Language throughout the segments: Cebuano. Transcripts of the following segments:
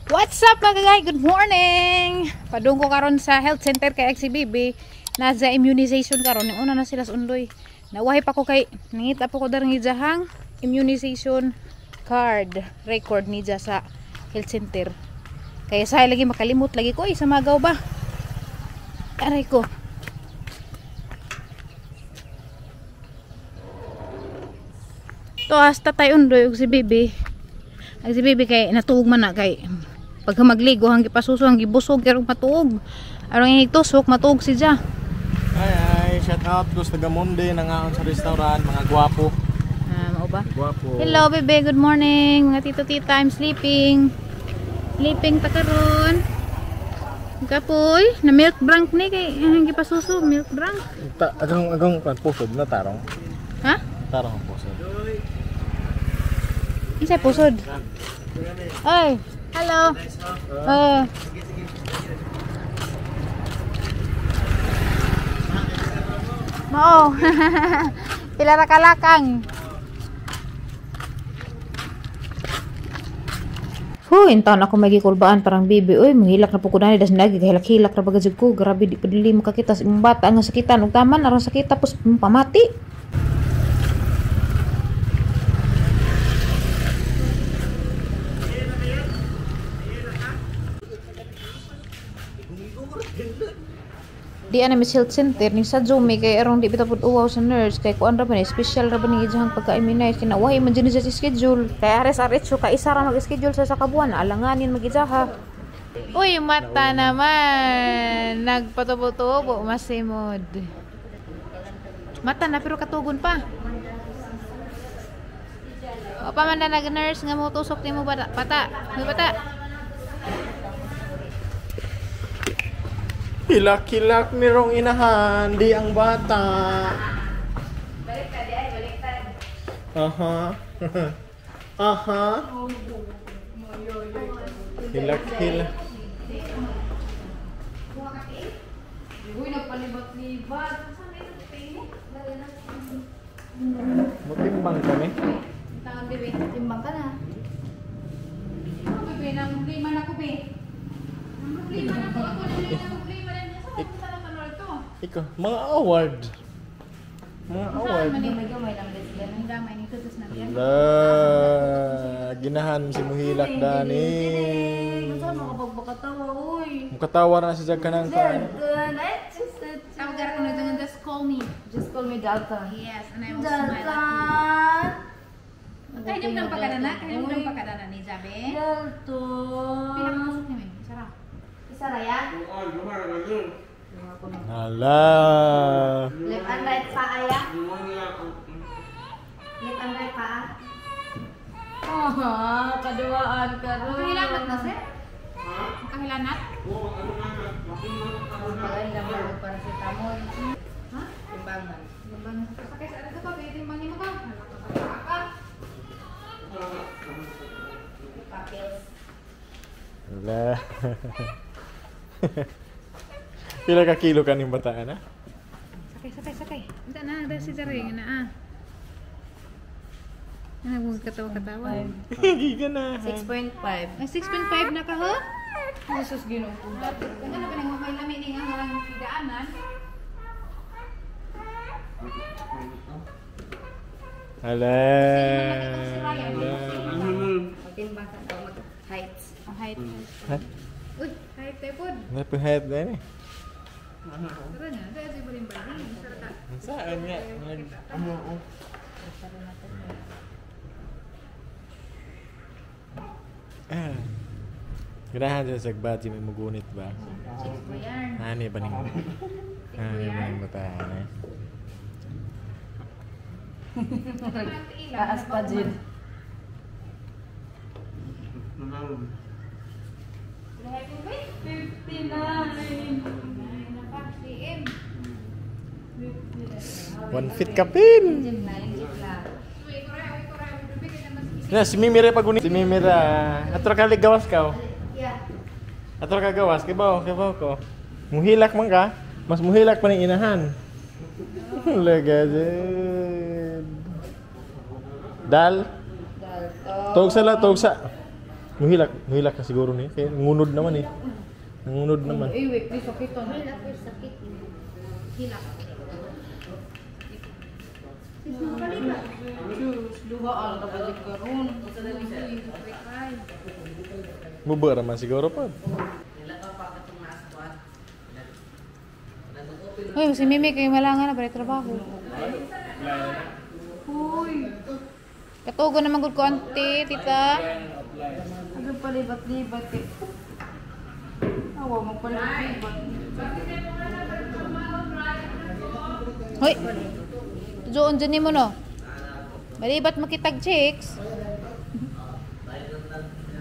What's up, mga kagay? Good morning! Padung ko karon sa health center kay XCBB. Nasa immunization karon. Una na sila sa undoy. Nawahi pa ko kay nangita po ko darang ijahang immunization card record niya sa health center. Kaya sa lagi makalimot lagi ko ay sa magaw ba. Aray ko. To hasta tay undoy og si Bibi. Ang si Bibi kay natuog man na kay pagka magligo hanggi pasuso hanggi busog pero matuog. Aron inig tusok matuog si Ja. Ay ay, shout out ko sa Gamonde nangaon sa restaurant, mga gwapo. Ah, mao ba? Gwapo. Hello, bebe. Good morning. Mga tito, tita, I'm sleeping. Sleeping ta karon. Kapoy, na milk drunk ni kay hanggi pasuso, milk drunk. Ta agong agong pan pusod na tarong. Ha? Tarong ang pusod. Unsay pusod? Ay, hello. Oh. Mao. Pila ra kalakang. Huy, intaon ako magikulbaan parang bibi. Uy, manghilak na po ko dani das nagi gahilak-hilak ra bagad jud ko. Grabe di pa dili makakita sa imong bata nga sakitan ug taman aron sakit tapos pamati. Di ana mi health center ni sa Zumi kay aron di bitaw pud uwaw sa nurse kay kuan ra ba ni special ra ba ni ijahang pagka-immunize kay nawahi man jud ni sa schedule kay ares aretso ka isa ra mag-schedule sa kabuan alanganin magijaha. Uy, mata naman nagpatubo-tubo masimod mata na pero katugon pa. O pa man na nag-nurse nga mo tusok nimo bata pata may bata. Hilak-hilak ni rong inahan, di ang bata. Baliktad ay baliktad. Aha. Aha. Hilak-hilak. Uy, nagpalibat-libat. Matimbang kami. Taon, bebe. Timbang ka na. Ako, bebe, nang problema na ko, bebe. Nang problema na ko. Ako, nang problema na. Saan ko sa tanol to? Ikaw, mga award. Mga award. Saan man yung gamay lang lesbian? Ang gamay nito, tapos na biyan. Ala, ginahan si Muhilak dani. Saan makapagbakatawa, uy? Mukatawa na si Jag kanang kan. Dalton, ay, just, Tawag ko na dyan, just call me. Just call me Dalton. Yes, and I will smile at you. Dalton! Kahinom ng pagkadana? Kahinom ng pagkadana ni Jabe? Dalton! Pinakatusok niya, may. Sarap. Isa raya? Ala. Left and right paa ya? Left and right paa? Ah, kaduwaan ka ron. Kahilanat na, sir? Kahilanat? Pagay paracetamol. Ha? Timbangan. Timbang. Sakay sa ano ka, bebe? Timbang niyo ka. Ka. Papels. Ala. Pila ka kilo ka ning bataan ha? Sakay, sakay, sakay. Unta na, dahil si Jare, na ah. Ano mo katawa-katawa? Giga na. 6.5. Ay, 6.5 na ka, ho? Jesus, ginoo ko. Kung ano pa nang may lami ni nga ang higaanan. Ala. Ala. Magtimbang ka daw, mag-heights. Ang height. Ha? Uy, height tayo pod. Napahead na ni. Tara na, tayo sa ibaling baling. Sarap ka. Saan nga? Ah. Ganahan siya sa gbati may mugunit ba? Chicks ko yarn. Ani ba ning? Ani ba ning bataan eh? Taas pa, Jin. 59. CM. 1 feet kapin. Jin na, yung jeep na. Na si Mimira pag Si Mimira. Atro ka gawas ka. Oh. Yeah. Atro ka gawas kibaw, kibaw ko. Muhilak man ka. Mas muhilak pa ning inahan. Lagazid. Dal. Dalton. Tugsa la, tugsa. Muhilak na siguro ni. Kaya ngunod naman eh. Ngunod naman. Ay, wait, please, sakit to. Sakit. Hilak. Diyos, duha ang kabalik karon. Mubara man siguro pa. Uy, si Mimi kay malangan na para trabaho. Uy, Katugo naman gud ko ante, tita. ano palibat-libat eh. Awa mo palibat-libat. Hoy. Tujoon dyan nimo no. Malibat makitag chicks.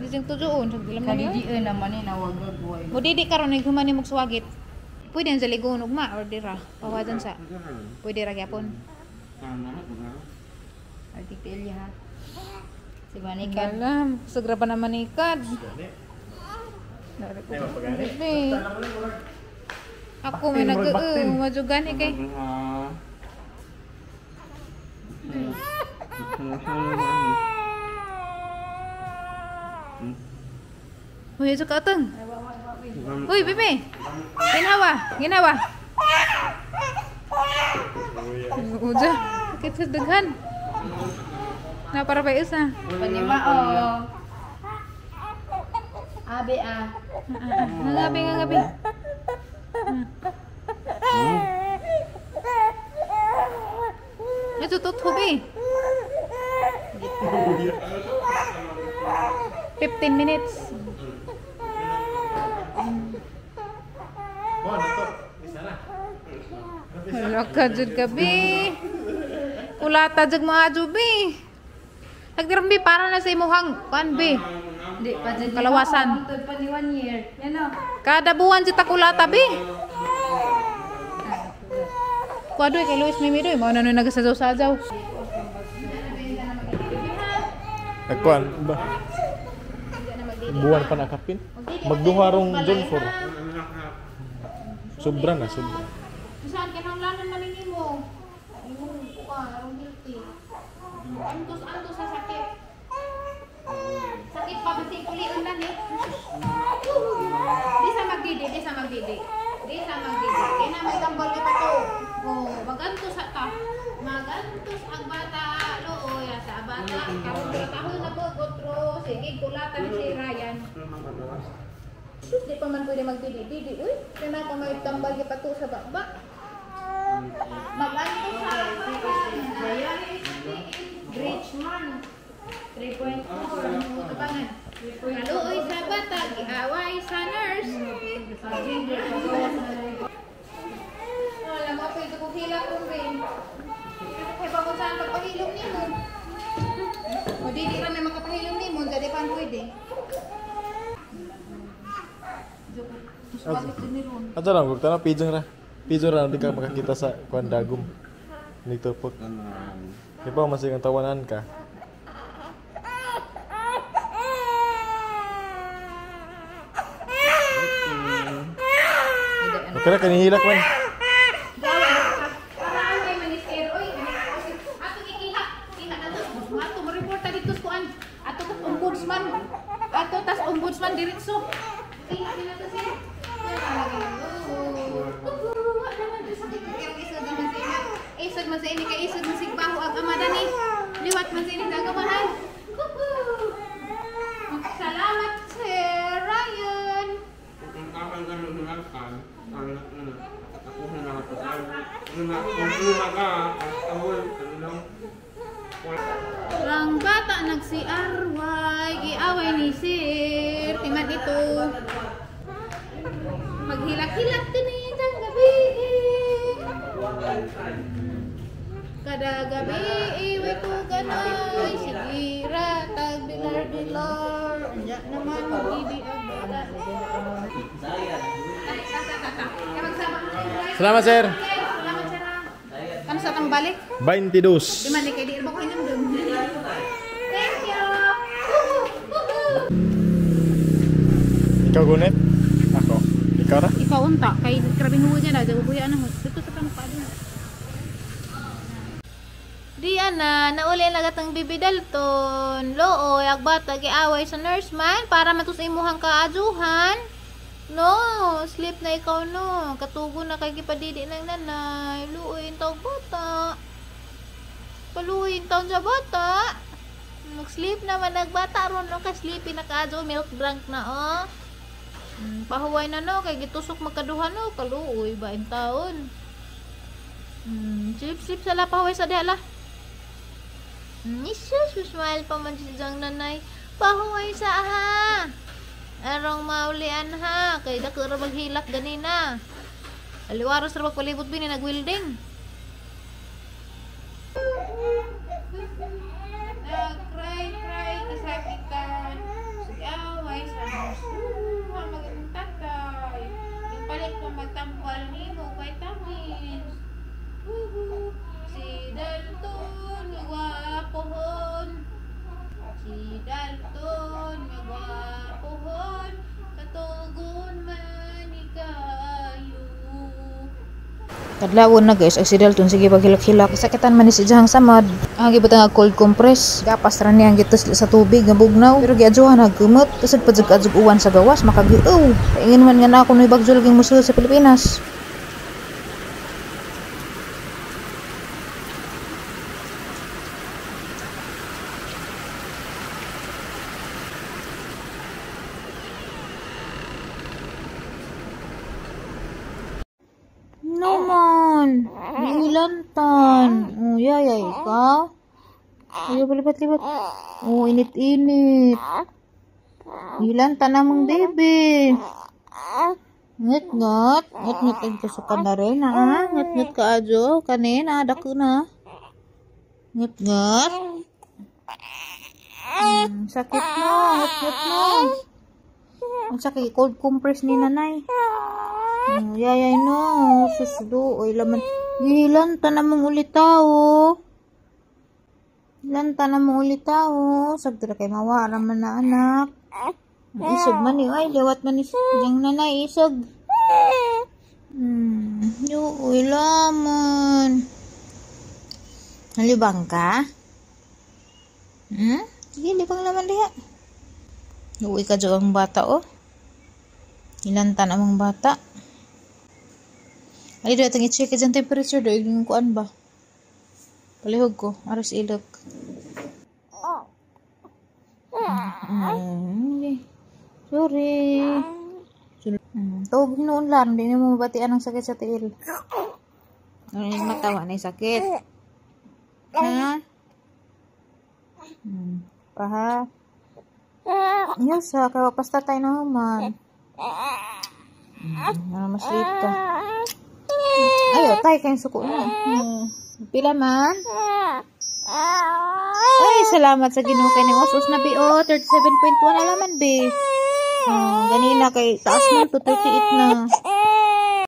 Di siyang tujoon, sa dilam na niyo. Kalidian naman eh, nawag gagawin. Mudidi karon nag human nimo suwagit. Pwede ang sa ligon ugma or dira. Pawadan sa. Pwede ra gyapon. Ay, tigpilya ha. Si Manikad. Alam, sugra pa naman ikad. Ako may nag majugan eh kay. Uy, ito ka atong. Uy, bebe. Ginawa, ginawa. Uja, sakit sa daghan. Na para pa isa. Panima o. Abe ah. Ngangabi, ngangabi. Ito totoo be. 15 minutes. Wala ka jud gabi. Kulata jud mo adyo be. Nagdiram be para na sa imuhang kuan be. Di pa dyan. Kalawasan. Hangtod pa ni 1 year. Yan o. Kada buwan jud ta kulata be. Kuadoy kay Luis Mimi doy mao na nuy nagasajaw-sajaw. Nagkuan ba? Buwan pa nakapin. Magduha rong John 4. Sobra na, sobra. Bisan kinahanglanon man nimo. Imong kuan arong healthy. Antos antos sa sakit. Sakit pa basi kulion na ni. Di sa magdidi, di sa magdidi. Di sa magdidi. Kaya na may tambal kita to. Oh, magantos sa ta. Magantos ang bata looy sa bata karon pila tahon na po gotro sige kulatan si Ryan. Sus, di pa man pwede magdidi-didi. Uy, kaya pa may tambal pa to sa baba. Magantos sa Rich man. 3.4. Tabangan. Kaluoy sa bata, giaway sa nurse. Wala mo pwede ko hila kong rin. Kaya ba kung saan pagpahilom nimo? O di di ra may makapahilom nimo, dili pa pwede. Ato lang, wag tana pidjong ra. Pidjong ra di ka makakita sa kuan dagom. Nitupok. Di ba masigang tawanan ka? Okay ra kanihilak man. Ato mo report dito sa kuan. Ato tas ombudsman. Ato tas ombudsman diretso. Kiha nila to sir. Isod man sa ini kay isod man sigbaho ang ama dani. Liwat man sa ini sa agamahan. Salamat Sir Ryan. Ang bata nag-CRY, giaway ni Sir. Timan ito. Maghilak-hilak din ang gabi. Kada gabi, iwi ko ganay. Sige ra, tag dilar-dilar. Unya naman, hindi ang bata. Salamat, sir. Salamat, sir. Kano sa tang balik? 22. Di man, kay di ba ko hinumdum. Thank you. Ikaw gunit? Ako. Ikaw ra? Ikaw unta kay grabe huwa niya na jago buya na. Dito sa tang pa din. Di ana, nauli na gatang Bibi Dalton. Looy, ag bata giaway sa nurse man para man to sa imuhang kaajuhan. No, sleep na ikaw no. Katugo na kay gipadidi ng nanay. Luoy ang tawag bata. Paluoy ang taon sa bata. Mag-sleep naman nagbata ron no kay sleepy na kaadyo, milk drunk na oh. Pahuway na no kay gitusok magkaduha no, kaluoy ba in taon. Sleep sleep sa la pahuway sa diha la. Isus, smile pa man si Jang nanay. Pahuway sa ha. Arong maulian ha kay dako ra maghilak ganina. Aliwaros ra magpalibot bini nagwilding. Nag-cry-cry kasakitan. Away sa nurse. Magandang tatay. Yung palit mo magtampal nimo vitamins. Woohoo! Si Dalton magwapohon. Si Dalton magwapohon. Katugon man ikayo. Kadlawon na guys, ay si Dalton sige paghilak-hilak. Sakitan man ni si Jahang samad. Ang gibutang nga cold compress. Gapas ra niya ang gitus sa tubig nga bugnaw. Pero giadyohan nagkumot. Tusad pa jud kaadjog uwan sa gawas makagiaw. Paingin man nga na ako noy bagyo laging musulod sa Pilipinas. No man, nilantan. Oh, yaya ikaw. Ayaw palipat-lipat. Oh, init-init. Nilantan namang baby. Ngut-ngut. Ngut-ngut ang tusukan na rin, ha? Ngut-ngut ka, adyo. Kanina, dako na. Ngut-ngut. Sakit no. Ngut-ngut no. Ang sakit, cold compress ni nanay. Oh, yayay no. Susdo. Oy, laman. Gihilanta namang ulitaw. Hilanta namang ulitaw. Sagdra kay mawara man na anak. Isog man ni. Ay, liwat man ni. Yang nanay, isog. Uy, laman. Nalibang ka? Sige, libang naman diha. Uy ka dyan ang bata, oh. Hilanta namang bata. Ay, do atong i-check dyan temperature do yung kuan ba. Palihog ko, aras ilok. Sorry. Tawag noon lang, hindi mo mabatian ang sakit sa tiil. Ano yung matawa na yung sakit? Ha? Paha. Yes, ha, kawapas tatay na human. Masleep ka. Ayo, tay kayong suko na. Pila man? Ay, salamat sa Ginoo kay ning usos na bi oh, 37.1 na laman bi. Ganina kay taas man to 38 na.